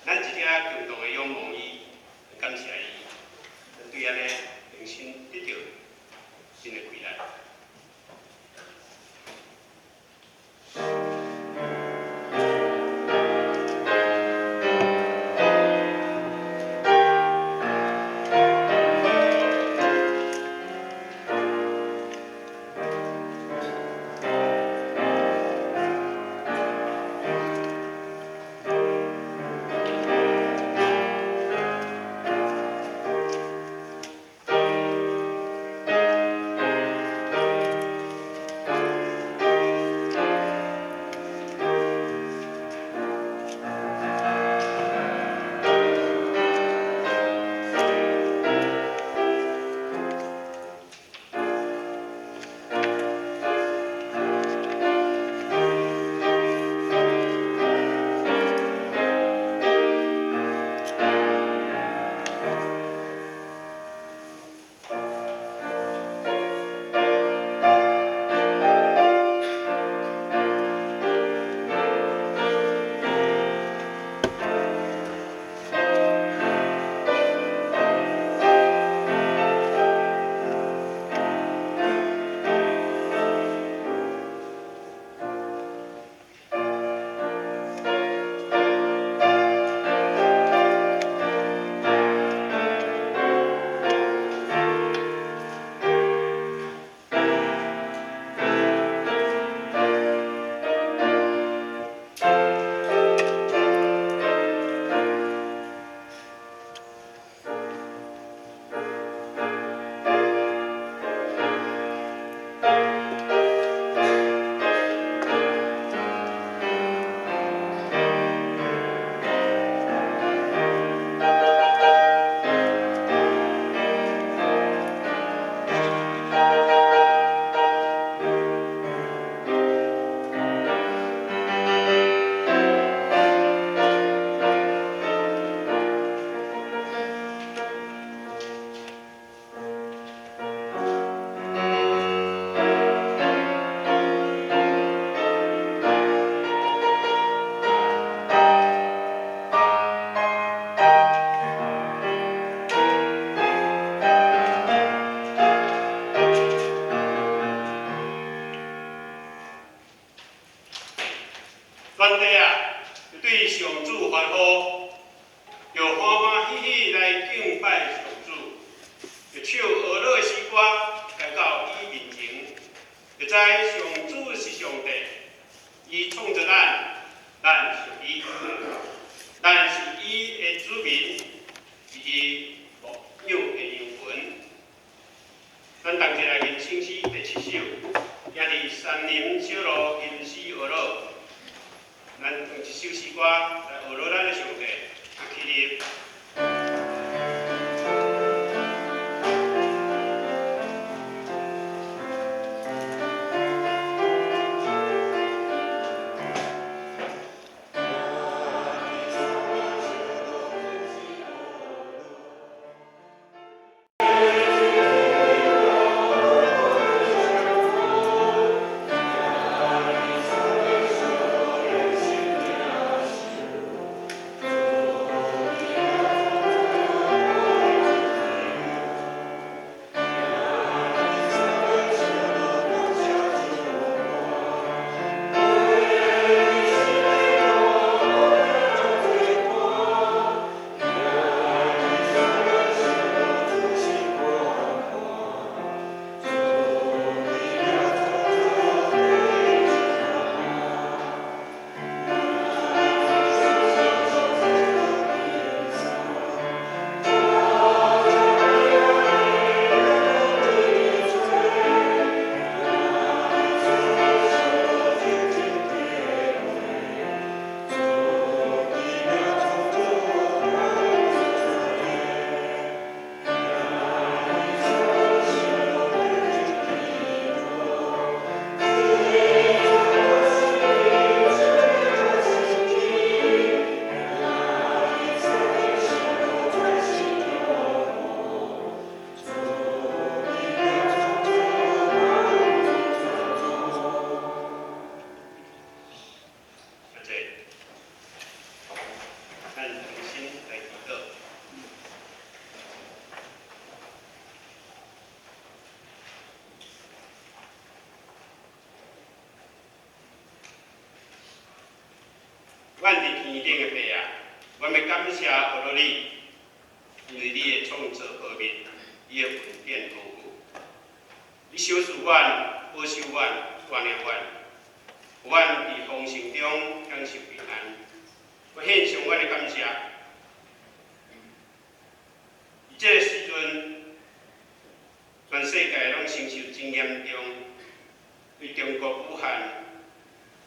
咱一定共同的仰望伊，感謝伊，咱對按呢靈心得著新的氣力。全地啊，對上主歡呼，著歡歡喜喜來敬拜上主，著唱呵咾的詩歌來到伊面前，著知上主是上帝，伊創造咱，咱屬伊，咱是伊的子民，是伊牧養的羊群。咱同齊來吟聖詩第七首，行佇山林小路，吟詩呵咾。咱用一首詩歌來呵咾咱的上帝，起立。阮佇天頂的父啊，阮欲感謝阿羅你，因為你的創造奧秘，你的恩典豐富。你賞賜阮，保守阮，帶領阮，予阮佇豐盛中享受平安。我獻上阮的感謝。佇這个時陣，全世界攏承受真嚴重對中國武漢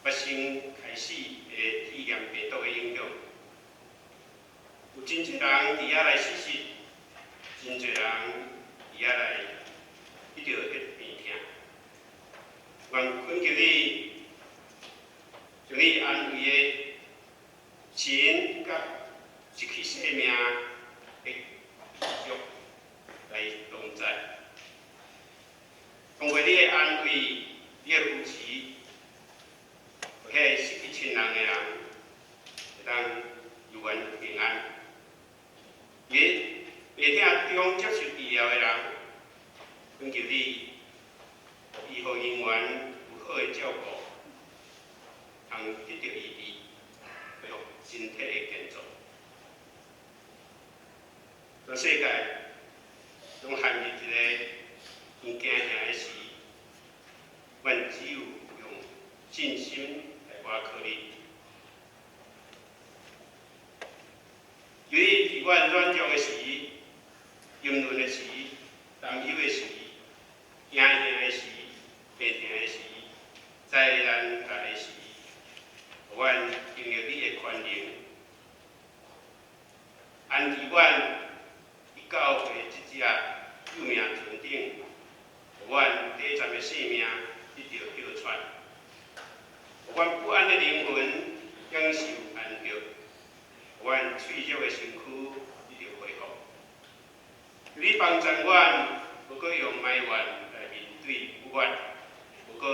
發生開始的肺炎病毒的影響，有真濟人佇遐來死死，真濟人佇遐來得著彼病痛。願懇求你，將你安慰的神佮失去性命的遺族來同在，通過你的安慰，你的扶持，予彼失去親人的人會當猶原平安。佇病痛中接受治療的人，懇求你，醫護人員有好的照顧，通得著醫治，恢復身體的健壯。全世界攏陷入一个很驚嚇的時，阮只有用信心來倚靠你。求你佇阮軟弱的時、沉淪的時、擔憂的時、驚嚇的時、病痛的時、災難來的時，予阮經歷你的權能，安置阮佇教會這隻救命船頂，予阮短暫的性命得著歇喘，予阮不安的靈魂享受安息，予阮脆弱的身軀得著恢復。求你幫助阮，無閣用埋怨來面對不滿，無閣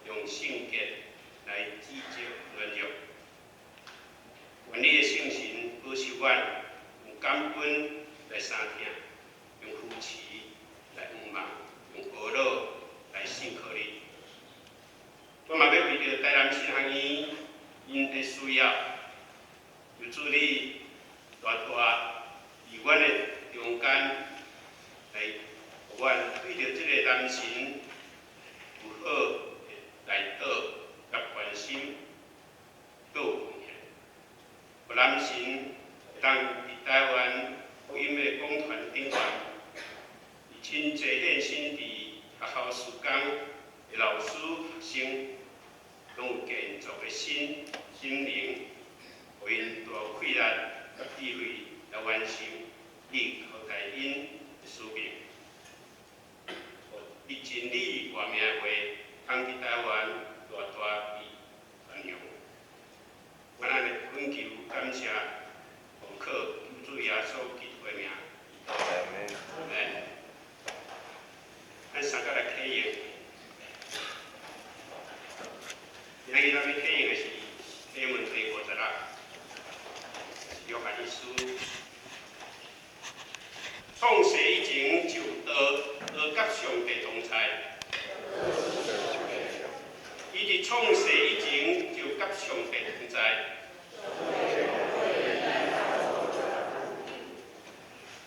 用性格來指責軟弱。願你的聖神保守阮，用感恩來相疼，用扶持來仰望，用呵咾來信靠你。我嘛欲為著台南神學院𪜶的需要，求主你大大佇阮的中間來，予阮對著這个男神有好的代禱佮關心，閣有奉獻，予男神會當佇台灣福音的講壇頂懸，佇真濟獻身佇學校事工的老師學生，攏有健壯的身心靈，予𪜶大有氣力佮智慧來完成你交代𪜶的使命。予你真理活命的話，通佇台灣大大被傳揚。阮按呢懇求感謝，奉靠救主耶穌基督的名。阿門。阿門。咱三個來啟用。今仔日咱欲啟用的是經文第56，約翰一書。創世以前就道，道佮上帝同在。伊佇創世以前就佮上帝同在。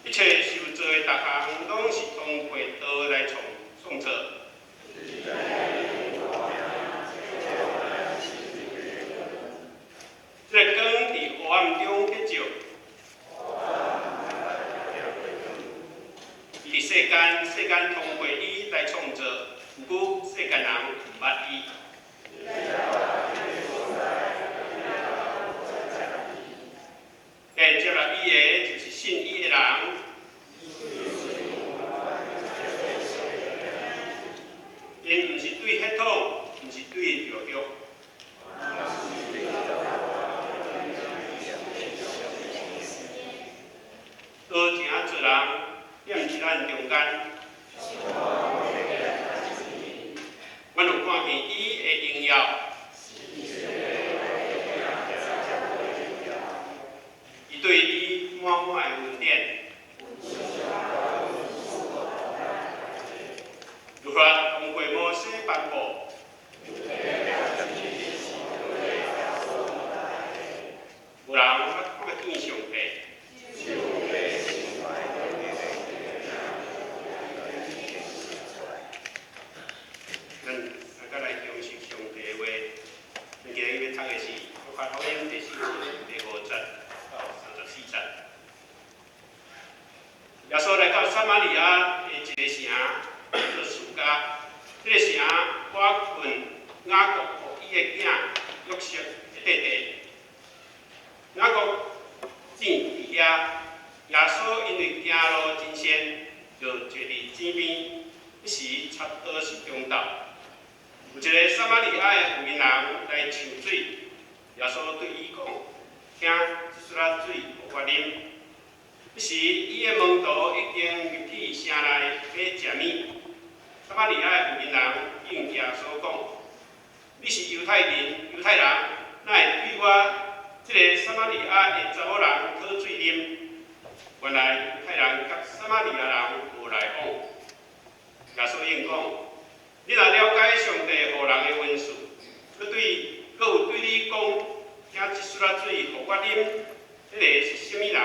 一切受造的逐項，攏是通過道來創造。這个光佇黑暗中去照，伊佇世間，世間通過伊來創造，毋過世間人毋捌伊。會接納伊的，就是信伊的人。𪜶毋是對血統，毋是對肉欲。道成做人，踮佇咱中間。阮有看見伊的榮耀。伊對伊滿滿的恩典。律法通過摩西頒布。有人捌看見上帝？咱大家來重拾上帝的話。咱今日欲讀的是《路加福音》第四章第5節到34節。耶穌來到撒瑪利亞的一个城，叫做士加。這个城倚近雅各予伊的囝約瑟的塊地。雅各井佇遐，耶穌因為行路真跣，就坐佇井邊。彼時差不多是中晝。有一个撒瑪利亞的婦人來搶水，耶穌對伊講：“請這撮仔水予我啉。”彼時，伊的門徒已經入去城內買食物。撒瑪利亞的婦人應耶穌講：“你是猶太人，猶太人，哪會對我這个撒瑪利亞的查某人討水啉？”原來猶太人佮撒瑪利亞人無來往。耶穌應講：“你若了解上帝予人的恩賜，閣有對你講，請這撮仔水予我啉，彼个是啥物人？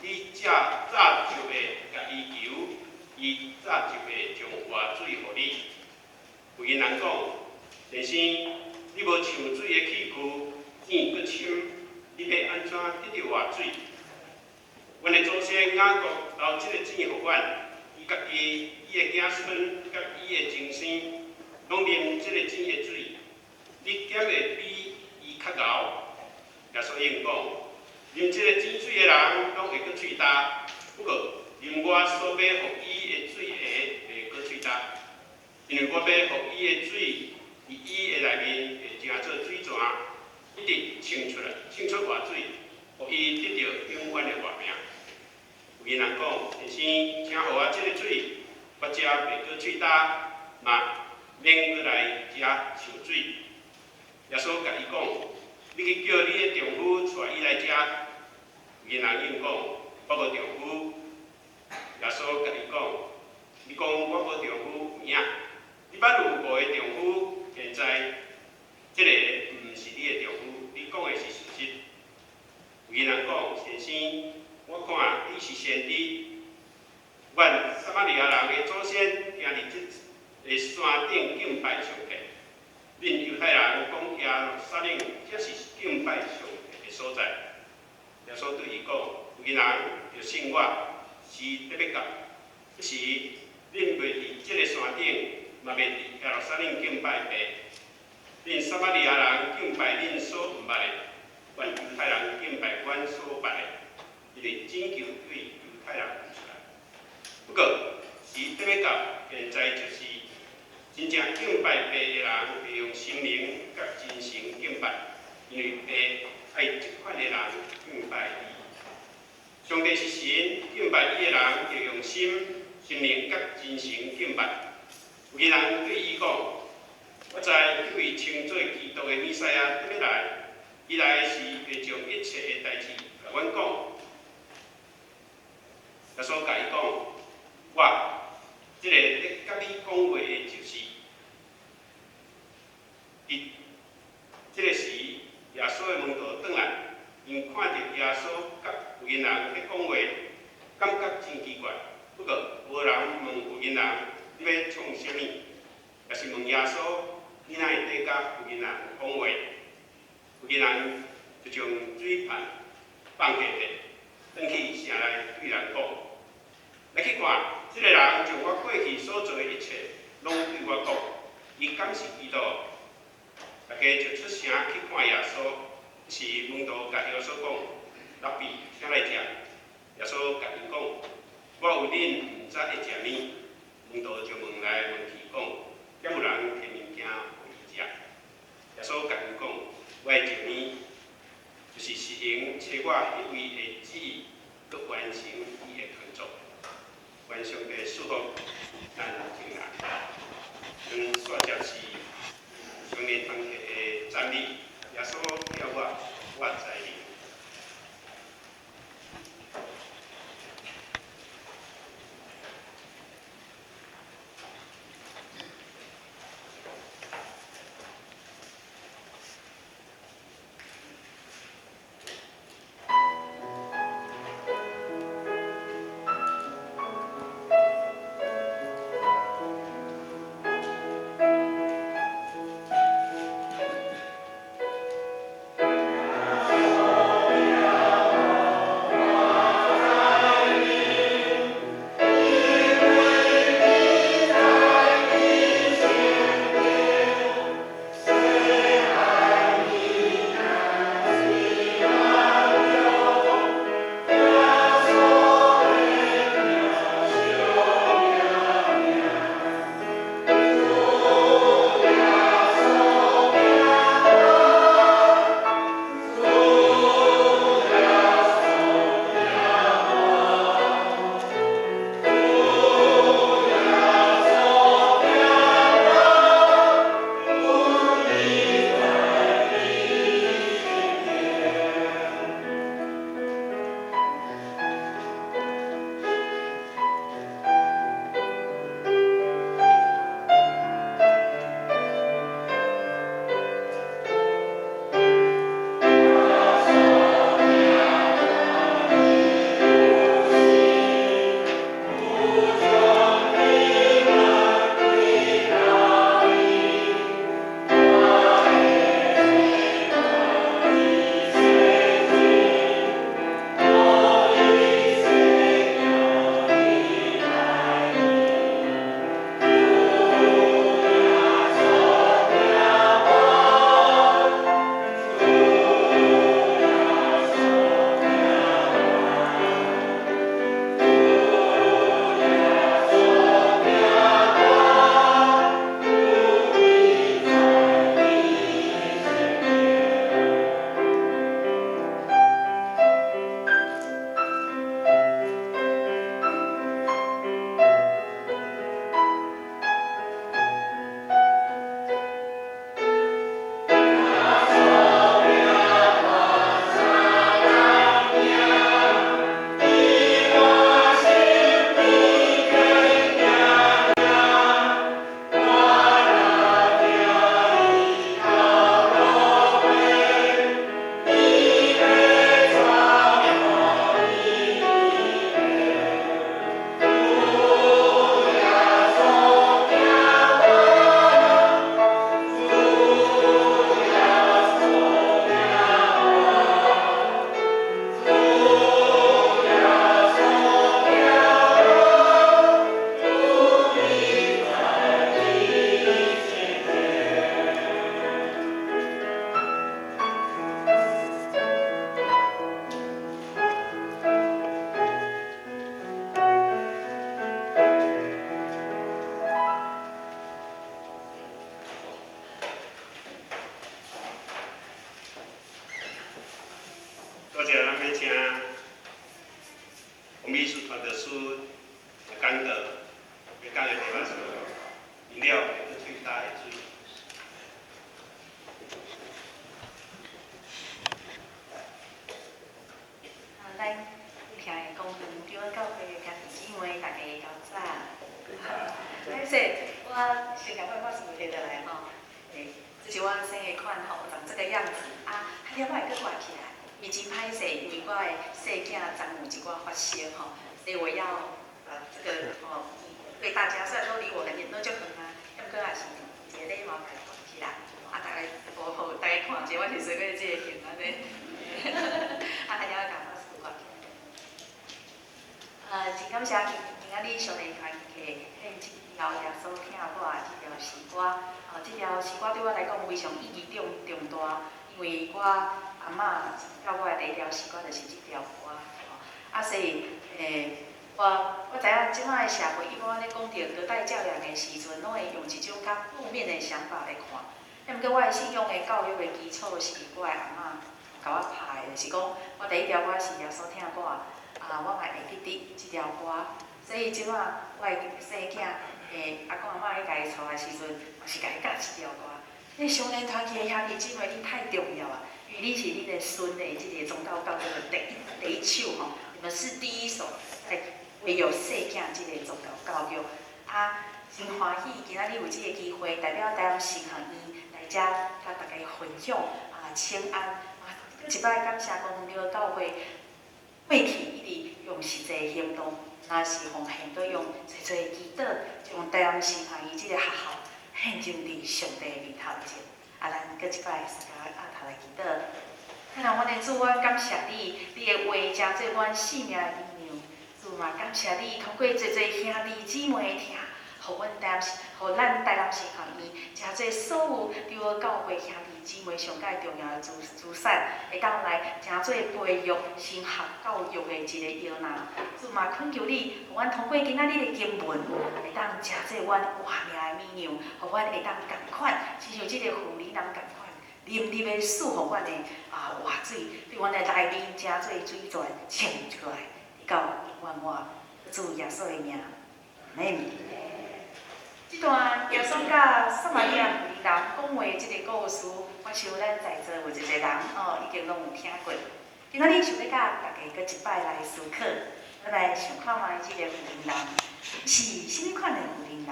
你早早就會共伊求，伊早就會將活水予你。”婦人講：“先生，你無搶水的器具，井閣深，你欲按怎得著活水？阮的祖先雅各留這个井予阮，伊家己、伊的子孫佮伊的終生，攏啉這个井的水。你敢會比伊較𠢕？”耶穌應講：“啉這个井水的人，攏會閣喙焦；不過，啉我所欲予伊的水的，袂閣喙焦。因為我欲予伊的水，佇伊的內面會成做水泉，一直衝出來，衝出活水，予伊得著永遠的活命。”婦人講：“先生，請予我這个水，我才袂閣喙焦，嘛免閣來遮搶水。”耶穌共伊講：“你去叫你的丈夫帶伊來遮。”婦人應講：“我無丈夫。”耶穌共伊講：“你講我無丈夫有影，你捌有五个丈夫，現在這个毋是你的丈夫，你講的是事實。”婦人講：“先生，我看你是先知。阮撒瑪利亞人的祖先徛佇這个山頂敬拜上帝，恁猶太人講耶路撒冷才是敬拜上帝的所在。”耶穌對伊講：“婦人，著信我，時得欲到，彼時恁袂佇這个山頂，嘛袂佇耶路撒冷敬拜父。恁撒瑪利亞人敬拜恁所毋捌的，阮猶太人敬拜阮所捌的，因為拯救對猶太人出來。不過，時得欲到，現在就是真正敬拜父的人，會用心靈佮真誠敬拜，因為父愛這款的人敬拜伊。上帝是神，敬拜伊的人，著用心、心靈佮真誠敬拜。”有个人對伊講：“我知這位稱做基督的彌賽亞得欲來，伊來時會將一切的代誌共阮講。”耶穌共伊講：“我這个咧佮你講話的就是。”佇這个時，耶穌的門徒轉來，𪜶看著耶穌佮婦人咧講話，感覺真奇怪。不過，無人問婦人：“你欲創啥物？”抑是問耶穌：“你哪會綴佮婦人講話？”婦人就將水盤放下咧，轉去城內對人講：“來去看，這个人將我過去所做的一切，攏對我講，伊敢是基督？”大家就出城去看耶穌。彼時門徒共耶穌講：“拉比，請來食。”耶穌共𪜶講：“我為恁毋知咧食物。”門徒就問來問去講：“敢有人提物件予伊食？”耶穌共𪜶講：“我的食物，就是實行差我彼位的旨意，閣完成伊的工作。”願上帝賜福咱眾人。咱煞接是上帝堂客的讚美，耶穌叫我，我知你。律師講道，欲講的題目是飲了會喙焦的水。啊，咱聽的公園長教會的兄弟姊妹，大家較早。歹勢，我先共我的帽子提落來吼。欸，這是我生的款吼，長這個樣子啊，彼了我會閣掛起來。伊真歹勢，因為我的細囝昨有一寡發燒吼，所以我要把這個吼對大家，雖然說離我很遠，都足遠啊，毋過也是一個禮貌共掛起來。啊，大家無好，大家看者，我是說過這個型按呢。啊，還要共我掛起來。真感謝今今仔日上帝團契獻這條耶穌疼我的這條詩歌。哦，這條詩歌對我來講非常意義重重大，因為我阿嬤教我的第一條詩歌就是這條歌。啊，所以，我知影這擺的社會，一般咧講著隔代教養的時陣，攏會用一種較負面的想法來看。啊，毋過我的信仰的教育的基礎是我的阿嬤共我拍的，就是講我第一條歌是耶穌疼我，啊，我嘛會記得這條歌。所以這擺我的細囝，阿公阿嬤去共伊帶的時陣，嘛是共伊教這條歌。你上年團契的兄弟姊妹，你太重要啊！因為你是恁的孫的這個宗教教育的第一手吼，你們是第一手在培育細囝這個宗教教育。啊，真歡喜今仔日有這個機會，代表台南神學院來遮佮大家分享啊，請安。啊，閣一擺感謝公廟教會過去一直用實際行動，若是奉獻，閣用濟濟祈禱，將台南神學院這個學校獻上佇上帝面頭前。啊，咱閣一擺大家阿頭來祈禱。啊，阮的主，阮感謝你，你的話成做阮性命的營養。主嘛，感謝你，通過濟濟兄弟姊妹的疼，予阮台南，予咱台南神學院，成做所有對我教會兄弟姊妹上蓋重要的資資產，會當來成做培育神學教育的一個搖籃。主嘛，懇求你，予阮通過今仔日的經文，會當成做阮活命的物養，予阮會當仝款，親像這個婦人仝款，淋入的賜予阮的啊活水，對阮的內面成做水泉衝出來，直到永遠活。主耶穌的名，阿們。這段耶穌佮撒瑪利亞婦人講話這個故事，我想咱在座有一個人哦，已經攏有聽過。今仔日想欲佮大家閣一擺來思考，咱來想看覓這個婦人是啥物款的婦人？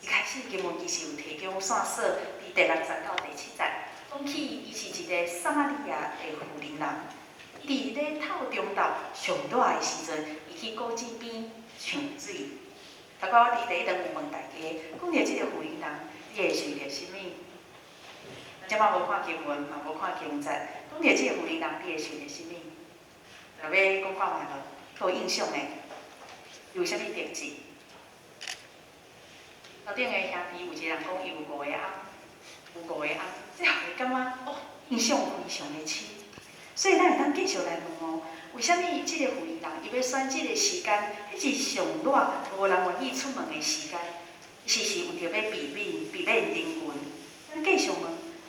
一開始經文其實有提供線索，佇第六節到第七節，講起伊是一個撒瑪利亞的婦人。伊佇咧透中晝上熱的時陣，伊去古井邊搶水。頭拄我佇第一堂有問大家，講著這個婦人，你會想著啥物？這擺無看經文，嘛無看經節，講著這個婦人，你會想著啥物？若欲講看覓無？有印象的，有啥物特質？頭頂的兄弟有一個人講伊有五個翁，有五個翁，這予伊感覺哦，印象非常的深。所以咱會當繼續來問哦，為啥物這個婦人伊欲選這個時間，彼是上熱、無人願意出門的時間，其實是為著欲避免避免人群。咱繼續問，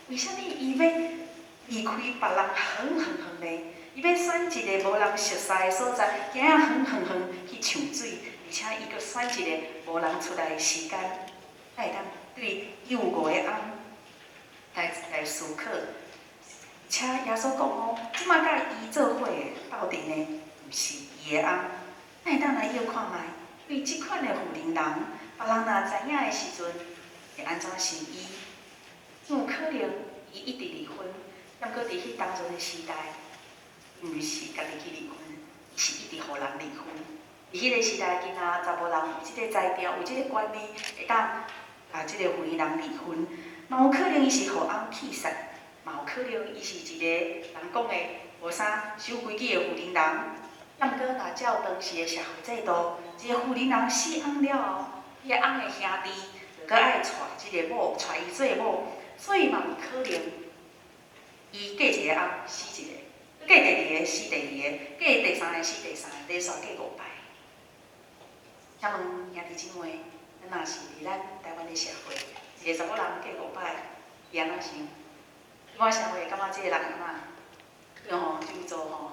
為啥物伊欲離開別人遠遠遠的，伊欲選一個無人熟似的所在，行啊遠遠遠去搶水，而且伊閣選一個無人出來的時間，才會當對伊有五個翁來來思考。而且耶穌講哦，這擺佮伊做伙的鬥陣的，毋是伊的翁。咱會當來臆看覓，對這款的婦人，別人若知影的時陣，會按怎想伊？有可能伊一直離婚，毋過佇彼當陣的時代，毋是家己去離婚，是一直予人離婚。佇彼個時代，囡仔查某人有這個才調，有這個權利，會當共這個婦人離婚。嘛有可能伊是予翁氣殺。嘛有可能伊是一個人講的無啥守規矩的婦人。啊，毋過若照當時的社會制度，一個婦人死翁了後，伊的翁的兄弟就閣愛娶這個某，娶伊做某，所以嘛有可能伊嫁一個翁死一個，嫁第二個死第二個，嫁第三個死第三個，連續嫁五擺。請問兄弟姊妹，咱若是佇咱台灣的社會，一個查某人嫁五擺，伊按怎想？一般社會會感覺這個人按怎？對吼，就做吼，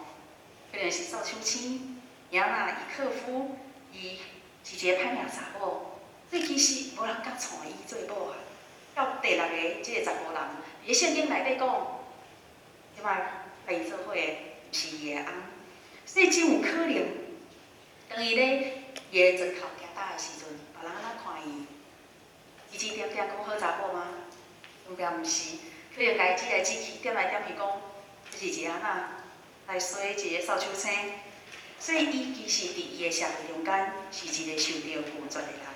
可能是掃手星，亚纳以克夫，伊是一个歹命查某，所以其實無人敢娶伊做某啊。到第六个這个查埔人，佇咧聖經內底講，這擺共伊做伙的，毋是伊的翁，所以真有可能，當伊咧伊的床頭行搭的時陣，別人按怎看伊？指指點點講好查某嗎？應該毋是，可能共伊指來指去，點來點去講，這是一個按怎來衰一個掃帚星。所以伊其實佇伊的社會中間是一個受著拒絕的人。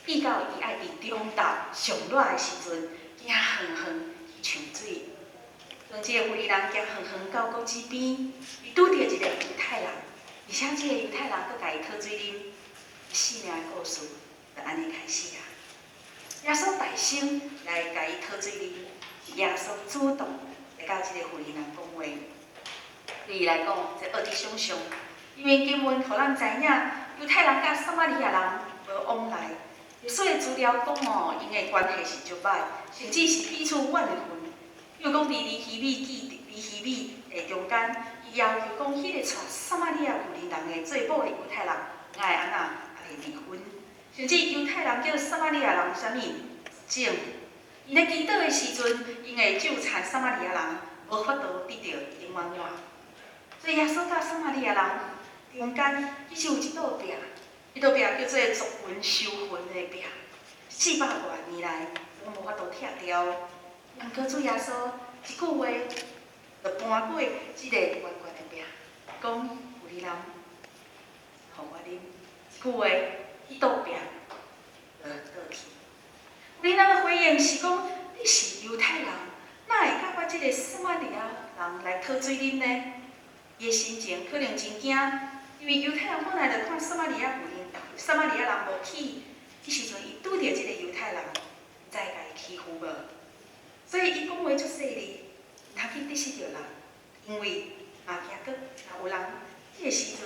直到伊愛佇中晝上熱的時陣，行遠遠去搶水。當這個婦人行遠遠到谷子邊，伊拄著一個猶太人，而且這個猶太人閣共伊討水啉，生命的故事就按呢開始啊。耶穌代先來共伊討水啉，是耶穌主動來佮這個婦人講話。對伊來講，這惡得想像，因為經文予咱知影，猶太人佮撒瑪利亞人無往來。歷史的資料講哦，𪜶的關係是足歹，甚至是彼此怨恨。比如講，佇尼希米記、尼希米的中間，伊要求講，彼個娶撒瑪利亞婦人的做某的猶太人，愛按怎來離婚？甚至猶太人叫撒瑪利亞人啥物？種。𪜶咧祈禱的時陣，𪜶會咒殘撒瑪利亞人，無法度得著永遠活。所以耶穌佮撒瑪利亞人中間，其實有一道壁，彼道壁叫做族群仇恨的壁，400外年來攏無法度拆掉。毋過主耶穌一句話，就搬過這個懸懸的壁，講婦人，予我啉。一句話，彼道壁就倒去。婦人的回應是講：你是猶太人，哪會佮我這個撒瑪利亞人來討水啉呢？伊的心情可能真驚，因為猶太人本來就看撒瑪利亞婦人、撒瑪利亞人無起，這時陣伊拄著這個猶太人，毋知會共伊欺負無？所以伊講話足細膩，毋通去得失著人，因為嘛驚閣若有人這個時陣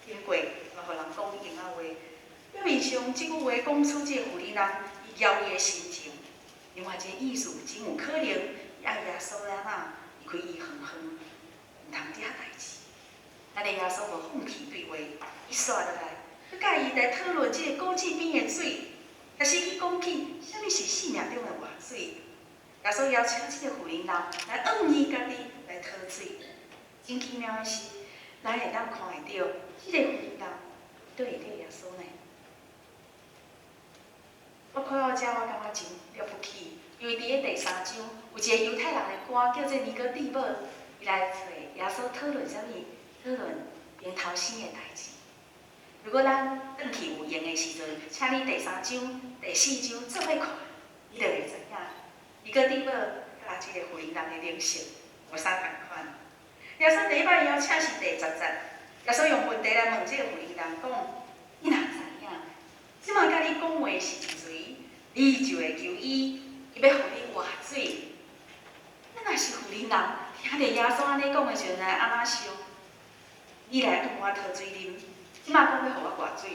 經過，嘛予人講閒仔話。表面上這句話講出這個婦人，伊驕意的心情，另外一個意思真有可能，伊愛耶穌按怎離開伊遠遠，毋通遮代誌。咱的耶穌無放棄對話，伊煞落來，閣佮伊來討論這個谷子邊的水，開始去講起啥物是生命中的活水。耶穌邀請這個婦人來向伊家己來討水。真奇妙的是，咱會當看會著，這個婦人對會著耶穌呢。我看到這，我感覺真了不起，因為佇咧第三章，有一個猶太人的官叫做尼哥底母，伊來揣耶穌討論啥物？討論𪜶頭生的代誌。如果咱轉去有閒的時陣，請你第三章、第四章做伙看，你就會知影尼哥底母佮這個婦人的靈性有啥仝款。耶穌第一擺邀請是第10節，耶穌用問題來問這個婦人講：你若知影，這馬佮你講話是誰，你就會求伊，伊欲予你活水。咱若是婦人，聽著耶穌按呢講的時陣，會按怎想？你來向我討水啉，這馬講欲予我活水，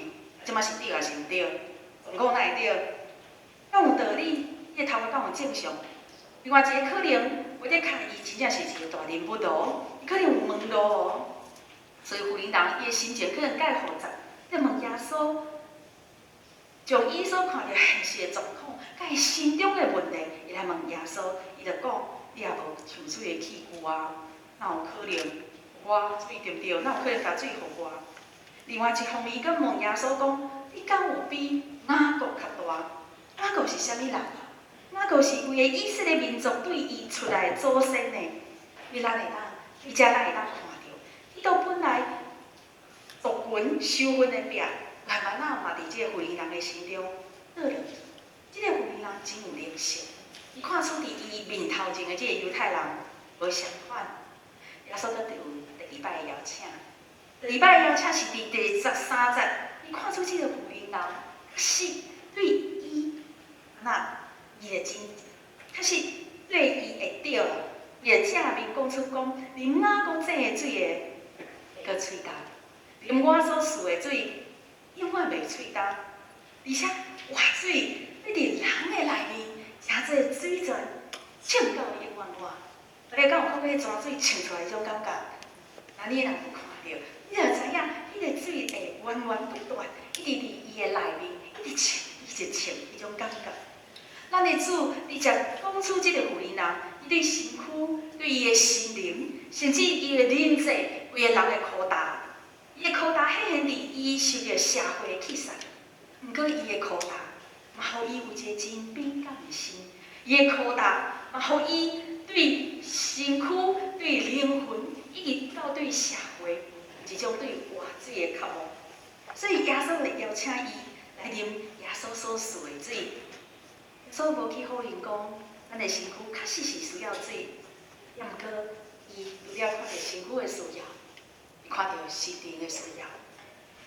這馬是對抑是毋對？狀況哪會對？敢有道理？伊的頭殼敢有正常？另外一個可能，或者看伊真正是一個大人物哦，伊可能有門路哦。所以婦人伊的心情可能較複雜，咧問耶穌，將伊所看著現實的狀況，佮伊心中的問題，伊來問耶穌，伊就講：你也無搶水的器具啊，哪有可能予我水對毋對？哪有可能共水予我？另外一方面，伊閣問耶穌講：你敢有比雅各較大？雅各是啥物人？雅各是規个以色列民族對伊出來的祖先呢？你咱會當，你遮咱會當看著，彼道本來族群仇恨的壁，慢慢仔嘛佇這個婦人的心中倒落去。這個婦人真有靈性，伊看出佇伊面頭前的這個猶太人無相款。耶穌閣有第二擺的邀請，第二擺的邀請是佇第13節，伊看出這個婦人確實對伊，那伊會真，確實對伊會著，伊會正面講出講，啉雅各井的水的，會閣喙焦；啉我所賜的水，永遠袂喙焦。而且活水欲佇人的內面，成做水泉，衝到永遠活。大家敢有看過泉水衝出來彼種感覺？若你若有看著，你就知影彼個水源源不斷，一直佇伊的內面，一直唱，一直唱，彼種感覺。咱的主直接講出這個婦人，伊對身軀、對伊的心靈，甚至伊的靈際，規個人的苦擔。伊的苦擔顯現佇伊受著社會的棄殺，毋過伊的苦擔嘛，予伊有一個真敏感的心。伊的苦擔嘛，予伊對身軀、對靈魂，以及到對社會，有一種對活水的渴慕。所以耶穌會邀請伊來啉耶穌所賜的水。耶穌無去否認講，咱的身軀確實是需要水，也毋過伊除了看著身軀的需要，伊看著心靈的需要，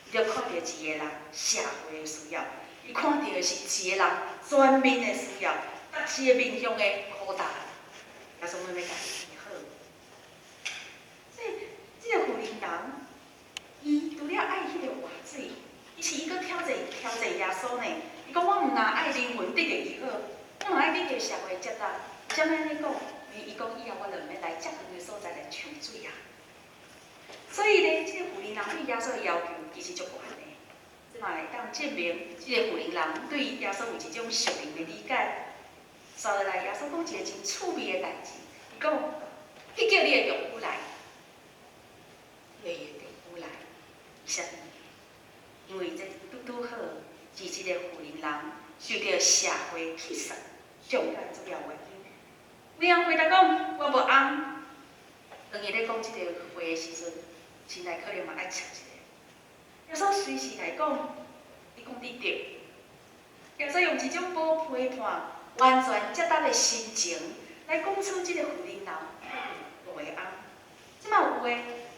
伊就看著一個人社會的需要，伊看著的是一個人全面的需要，逐一個面向的苦擔，耶穌欲共伊醫好。所以，這個婦人人，伊除了愛彼個活水，伊是伊閣挑戰挑戰耶穌呢。伊講我毋若愛靈魂得著醫好，我嘛愛得著社會接納。啥物按呢講？因為伊講以後我就毋免來遮遠的所在來搶水啊。所以呢，這個婦人人對耶穌的要求其實足懸的。這嘛會當證明，這個婦人人對耶穌有一種屬靈的理解。紲落來，耶穌講一個真趣味的代誌。伊講：去叫你的丈夫來，叫伊的丈夫來，為啥物？因為這拄拄好是這個婦人人受著社會棄殺上較主要原因。婦人回答講：我無翁。當伊咧講這個話的時陣，心內可能嘛愛插一下。耶穌隨時來講，你講得對。耶穌用一種無批判、完全接納的心情來講出這個婦人人有五个翁。這擺有的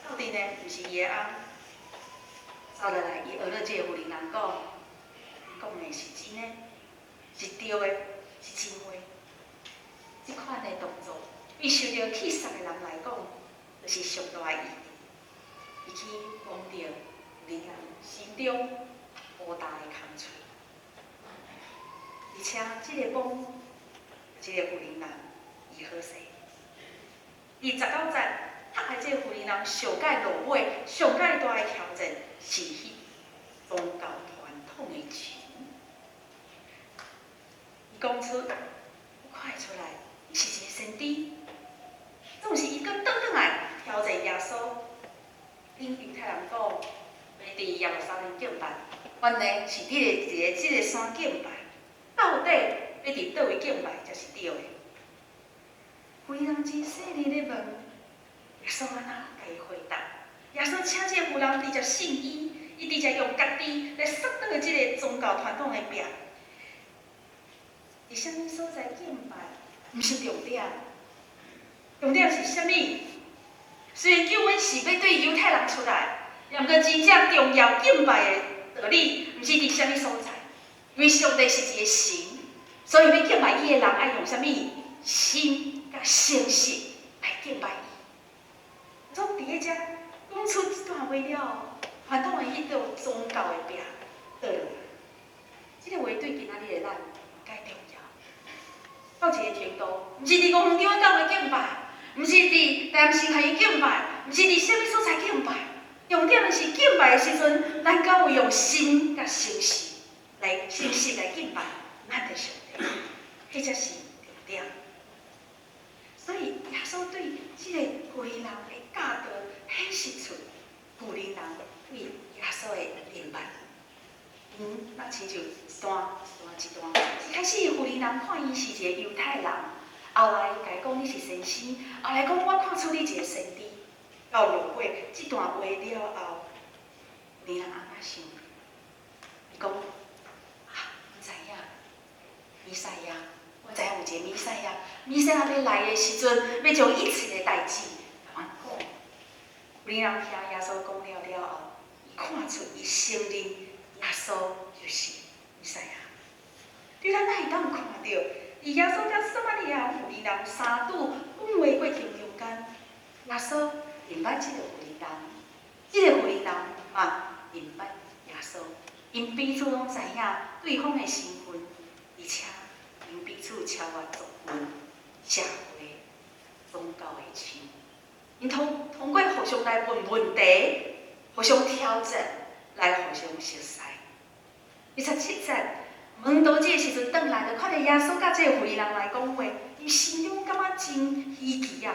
鬥陣的，毋是伊的翁。紲落來，伊學了這個婦人人講，伊講的是真的，是對的，是真話。這款的動作，對受著棄殺的人來講，就是上大的意義。伊去講著婦人人心中烏大的空喙，而且這個幫這個婦人人醫好勢。佇19節，讀的這個婦人人上蓋落尾、上蓋大的挑戰，是彼宗教傳統的牆。伊講出，我看會出來，伊是一個先知，總是伊閣轉轉來挑戰耶穌。恁猶太人講，欲佇耶路撒冷敬拜，原來是佇咧一個這個山敬拜，到底欲佇佗位敬拜才是對的？婦人真細膩咧問，耶穌按怎共伊回答？耶穌請這個婦人直接信伊，伊直接用家己來殺斷這個宗教傳統的壁。佇啥物所在敬拜，毋是重點，重點是啥物？雖然救恩是欲對猶太人出來，也毋過真正重要敬拜的道理，毋是佇啥物所在。因為上帝是一個神，所以欲敬拜伊的人愛用啥物心佮誠實來敬拜伊。所以佇咧遮講出這段話了，傳統的彼道宗教的壁倒落來。這個話對今仔日的咱嘛蓋重要。到一個程度，毋是佇五園長教會敬拜，毋是佇台南神學院敬拜，毋是佇啥物所在敬拜。重點是敬拜的時陣，咱敢有用心佮誠實來誠實來敬拜咱的上帝，彼才是重點。所以耶穌對這個婦人的教導，顯示出婦人對耶穌的認捌。那親像一段一段一段，一開始婦人看伊是一個猶太人，後來共伊講你是先生，後來講我看出你一個先知。到落尾這段話了後，婦人按怎想？伊講啊，阮知影，彌賽亞，我知影有一個彌賽亞，彌賽亞欲來的時陣，欲將一切的代誌共阮講。婦人聽耶穌講了了後，伊看出伊承認耶穌就是彌賽亞。對咱會當看著，佇耶穌佮撒瑪利亞婦人相拄講話過程中間，耶穌認捌這個婦人，這個婦人嘛認捌耶穌，𪜶彼此攏知影對方的身份，而且𪜶彼此超越族群、社會、宗教的牆。𪜶通過互相來問問題，互相挑戰，來互相熟似。27節，門徒這個時陣轉來，就看著耶穌佮這個婦人來講話，伊心中感覺真稀奇啊！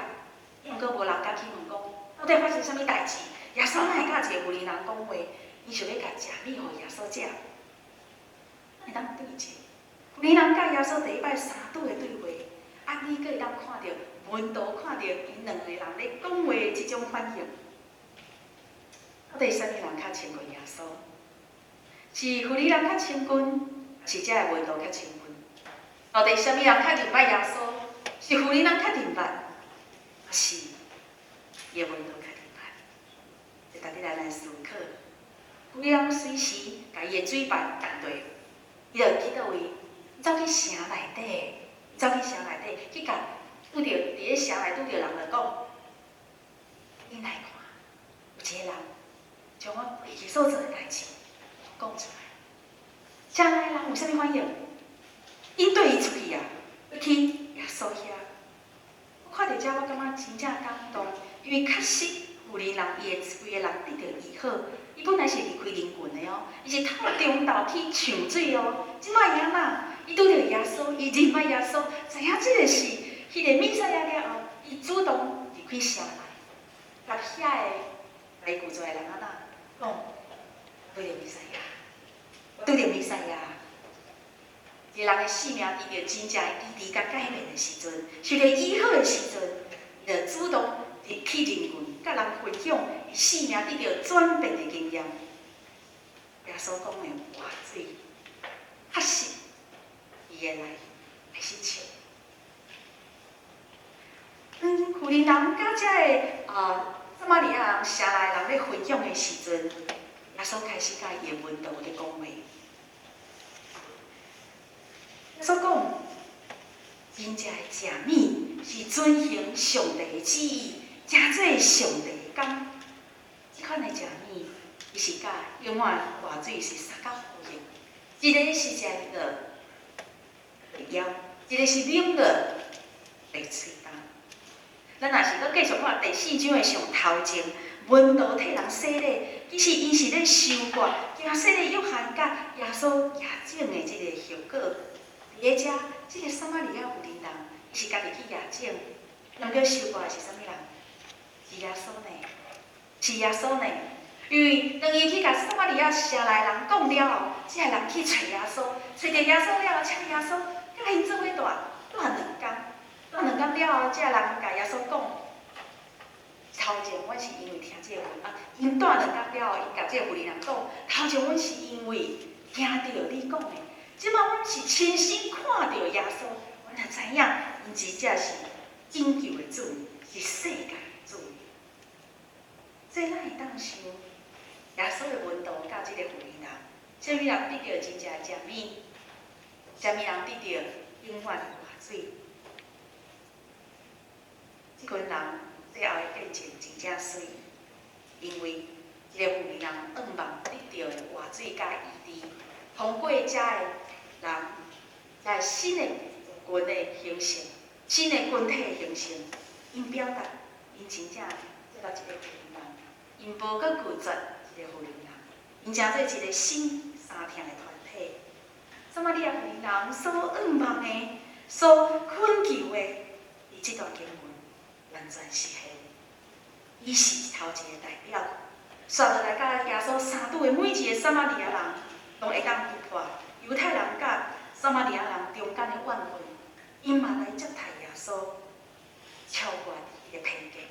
毋過無人敢去問講，到底發生啥物代誌？耶穌哪會佮一個婦人講話？伊想欲共食物予耶穌食。會當對者，婦人佮耶穌第一擺三拄的對話，啊，你閣會當看著門徒看著𪜶兩個人咧講話的這種反應。到底啥物人較親近耶穌？是婦人較親近，抑是這个門徒較親近？到底啥物人較認捌耶穌？是婦人較認捌，抑是伊的門徒較認捌？這值得咱來思考。婦人隨時共伊的水瓶擔綴，伊就去佗位？走去城內底，走去城內底去共拄著佇咧城內拄著人就講：恁來看，有一個人將我過去所做的代誌講出來。城內人有啥物反應？𪜶綴伊出去啊，欲去耶穌遐。我看著這，我感覺真正感動，因為確實婦人伊的規个人得著醫好。伊本來是離開人群的哦，伊是透中晝去搶水哦。這擺伊按怎？伊拄著耶穌，伊認捌耶穌，知影這個是彼個彌賽亞了後，伊主動入去城內，共遐个來求助的人按怎講？拄著彌賽亞，拄著彌賽亞。一個人的生命得著真正的醫治佮改變的時陣，受著醫好的時陣，伊就主動入去人群，佮人分享伊生命得著轉變的經驗。耶穌講的活水，確實伊會來開始笑。當婦人佮這个撒瑪利亞人城內人咧分享的時陣，耶穌開始佮伊的門徒咧講話。耶穌講，真正的食物是遵行上帝的旨意，成做上帝的工。這款的食物，伊是佮永遠活水是相佮呼應。一个是食熱會枵，一个是啉落會喙焦。咱若是閣繼續看第四章的上頭前，門徒替人洗禮，其實𪜶是咧收割經洗禮約翰佮耶穌驗證的這个效果。佇咧遮，這个撒瑪利亞婦人，伊是家己去驗證，毋過收割的是啥物人？是耶穌呢？是耶穌呢？因為當伊去共撒瑪利亞城內人講了後，這个人去揣耶穌，揣著耶穌了後，請耶穌佮𪜶做伙蹛，蹛兩工，蹛兩工了後，這个人共耶穌講，頭前阮是因為聽這个話，啊，𪜶蹛兩工了後，𪜶共這个婦人講，頭前阮是因為聽著你講的，這擺阮是親身看著耶穌，阮才知影，𪜶真正是拯救的主，是世界的主。這咱會當想，耶穌的門徒佮這个婦人，啥物人得著真正的食物？啥物人得著永遠的活水？這群人最後的見證真正媠，因為這个婦人向望得著的活水佮醫治，通過遮的人，遮的新的族群的形成，新的群體的形成，𪜶表達𪜶真正做到一个婦人，𪜶無閣拒絕一个婦人，𪜶成做一個新相疼的團體。撒瑪利亞婦人所向望的、所懇求的，佇這段經文完全實現。伊是頭一个代表，紲落來佮耶穌相拄的每一个撒瑪利亞人，攏會當突破猶太人佮撒瑪利亞人中間的怨恨，𪜶嘛來接待耶穌，超過伊的偏見。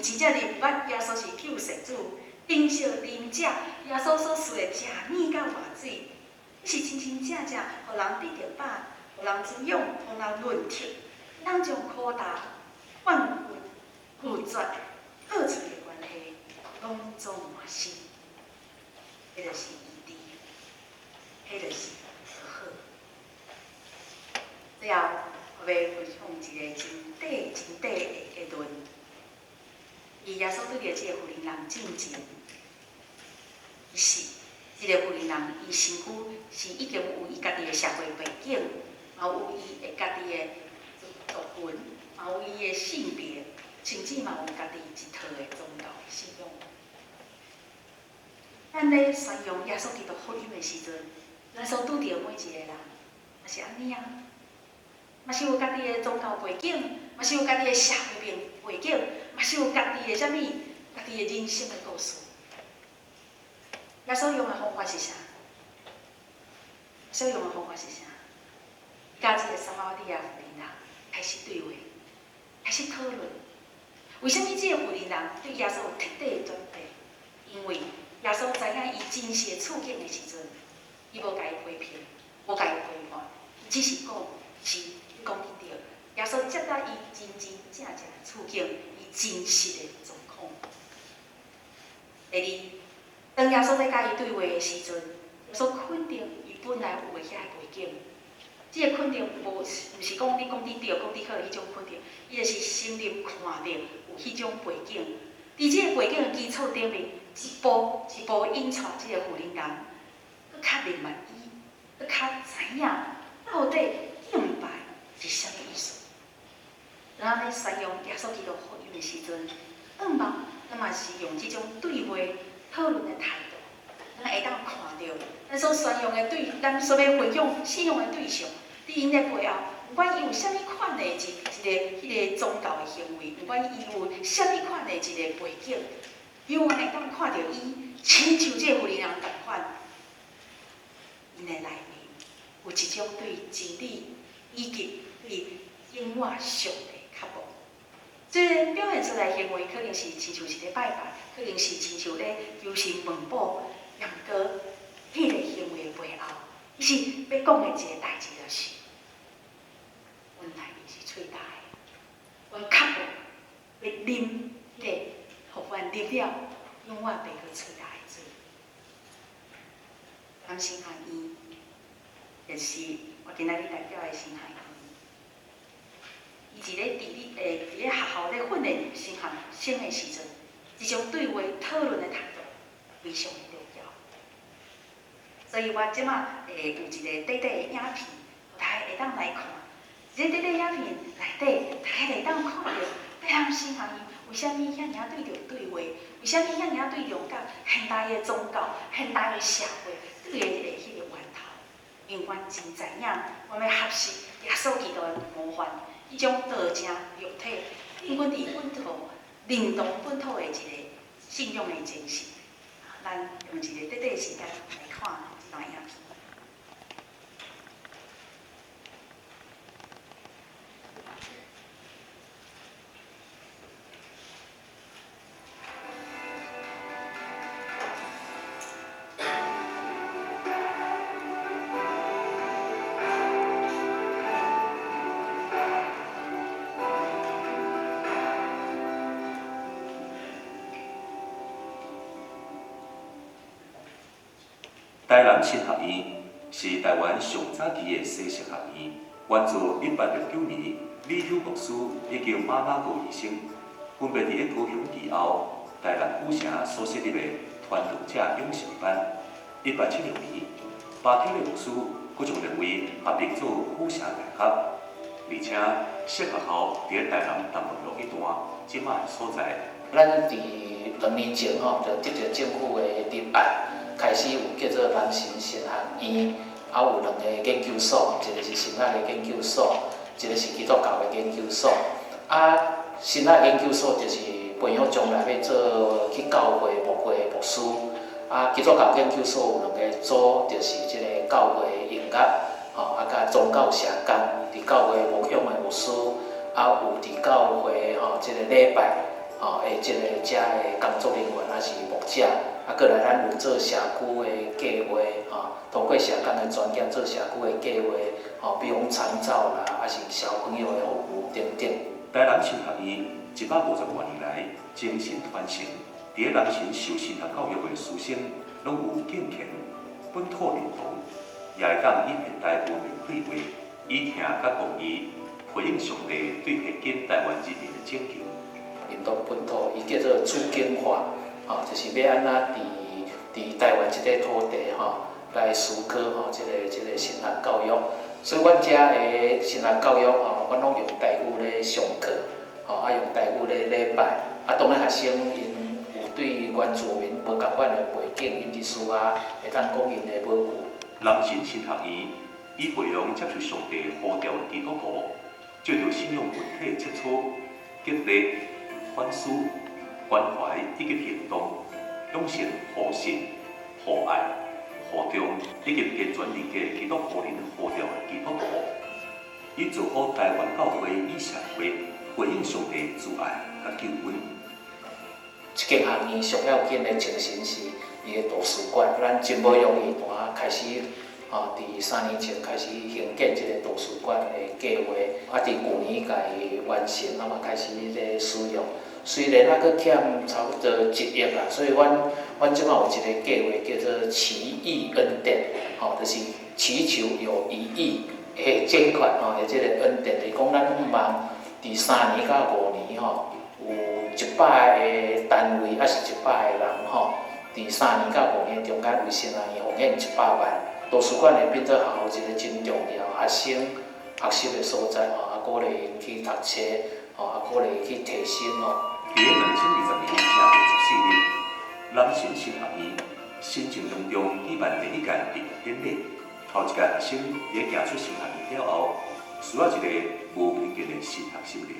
𪜶真正認捌耶穌是救世主，珍惜啉食耶穌所賜的食物佮活水，是真真正正予人得著飽，予人滋養，予人潤澤，咱將苦擔、怨恨、拒絕、破碎的關係，攏總換新。彼就是醫治，彼就是和好。最後，我欲分享一个真短、真短的結論。伊耶穌拄著這个婦人進前，其實這个婦人伊身軀是已經有伊家己的社會背景，嘛有伊的家己的族群，嘛有伊的性別，甚至嘛有家己一套的宗教的信仰。咱咧宣揚耶穌基督福音的時陣，咱所拄著每一個人，嘛是按呢啊，嘛是有家己的宗教背景，嘛是有家己的社會背景，嘛是有家己的啥物，家己的人生的故事。耶穌用的方法是啥？耶穌用的方法是啥？佮這個撒瑪利亞婦人開始對話，開始討論。為啥物這個婦人對耶穌有徹底的轉變？因為耶穌知影伊真實的處境的時陣，伊無共伊批評，無共伊批判，伊只是講是講得對。耶穌接納伊真真正正的處境，伊真實的狀況。第二，當耶穌咧佮伊對話的時陣，耶穌肯定伊本來有的遐個背景。這個肯定無，毋是講你講得對、講得好彼種肯定，伊就是承認看著有彼種背景。佇這個背景的基礎頂面，一步一步引帶這個婦人，閣較認捌伊，閣較知影到底敬拜是啥物意思。咱咧宣揚耶穌基督福音的時陣，向望咱嘛是用這種對話討論的態度，咱會當看著咱所宣揚的對，咱所欲分享信仰的對象，佇𪜶的背後，毋管伊有啥物款的一一個彼個宗教的行為，毋管伊有啥物款的一個背景，永遠會當看著伊，親像這個婦人仝款，𪜶的內面有一種對真理以及對永活上帝渴慕。這個表現出來行為，可能是親像是咧拜拜，可能是親像咧求神問卜，毋過彼個行為的背後，伊是欲講的一個代誌就是，阮內面是喙焦的，阮渴慕欲啉彼個，予阮啉了，永遠袂閣喙焦的水。南神學院，就是我今仔日代表的神學院。伊佇咧佇咧佇咧學校咧訓練神學生的時陣，這種對話討論的態度非常的重要。所以我這馬會有一個短短的影片，予大家會當來看。這個短短影片內底，大家會當看著台南神學院為啥物遐爾仔對著對話，為啥物遐爾仔對著佮現代的宗教、現代的社會對的一個彼個源頭。因為阮真知影，阮欲學習耶穌基督的模範。彼種道成肉體，進軍佇本土、認同本土的一個信仰的精神。咱用一個短短時間來看這段影片。台南神學院是台灣上早期的西式學院，源自1869年李休牧師以及馬馬國醫生，分別佇高雄其後台南府城所設立的傳道者養成班。1876年，巴特勒牧師閣將兩位合併做府城大學，而且設學校佇台南東門路一段，這馬的所在。咱佇2年前吼，就得著政府的立案，開始有叫做南神神學院，啊有兩個研究所，一個是神學的研究所，一個是基督教的研究所。啊，神學研究所就是培養將來欲做去教會牧會的牧師。啊，基督教研究所有兩個組，就是這個教會音樂，吼，啊，佮宗教社工，佇教會牧養的牧師，啊，有佇教會吼，這個禮拜，吼，的這個遮的工作人員，抑是牧者。啊，閣來咱有做社區的計畫，吼，透過社工的專業做社區的計劃，吼，比如講長照啦，抑是小朋友的服務等等。台南神學院150多年來精神傳承，佇咧南神受神學教育的師生，攏有敬虔、本土認同，也會當以現代文明對話，以疼佮公義回應上帝對現今台灣人民的拯救。認同本土，伊叫做主境化，吼，就是欲按怎佇台灣這塊土地吼來思考吼，這個神學教育。所以，阮遮的神學教育吼，阮攏用台語咧上課，吼，啊用台語咧禮拜。啊，當然學生𪜶有對原住民無仝款的背景，𪜶佇私下會當講𪜶的母語。南神神學院以培養接受上帝呼召的基督徒，藉著信仰群體切磋、激勵、反思、關懷以及行動，養成互信、互愛、互重以及健全人格基督呼人呼召的基督徒，以造福台灣教會與社會，回應上帝慈愛佮救恩。這間學院上要緊的精神是伊的圖書館，咱真無容易拄仔開始，吼，佇3年前開始興建這个圖書館的計劃，啊，佇舊年共伊完成，啊嘛開始咧使用。雖然猶閣欠差不多1億啦，所以阮這擺有一个計劃叫做奇異恩典，吼，就是祈求有1億的捐款，吼，的這个恩典，就是講咱向望佇3年到5年，吼，有100個單位，抑是100個人，吼，佇3年到5年中間為神學院奉獻100萬。圖書館會變做學校一個真重要學生學習的所在，吼，啊，鼓勵𪜶去讀冊，吼，啊，鼓勵𪜶去提升吼。佇2020年正月14日，南神神學院新鄭隆重舉辦第一屆畢業典禮。頭一屆學生佇行出神學院了後，需要一个無偏見的神學心靈，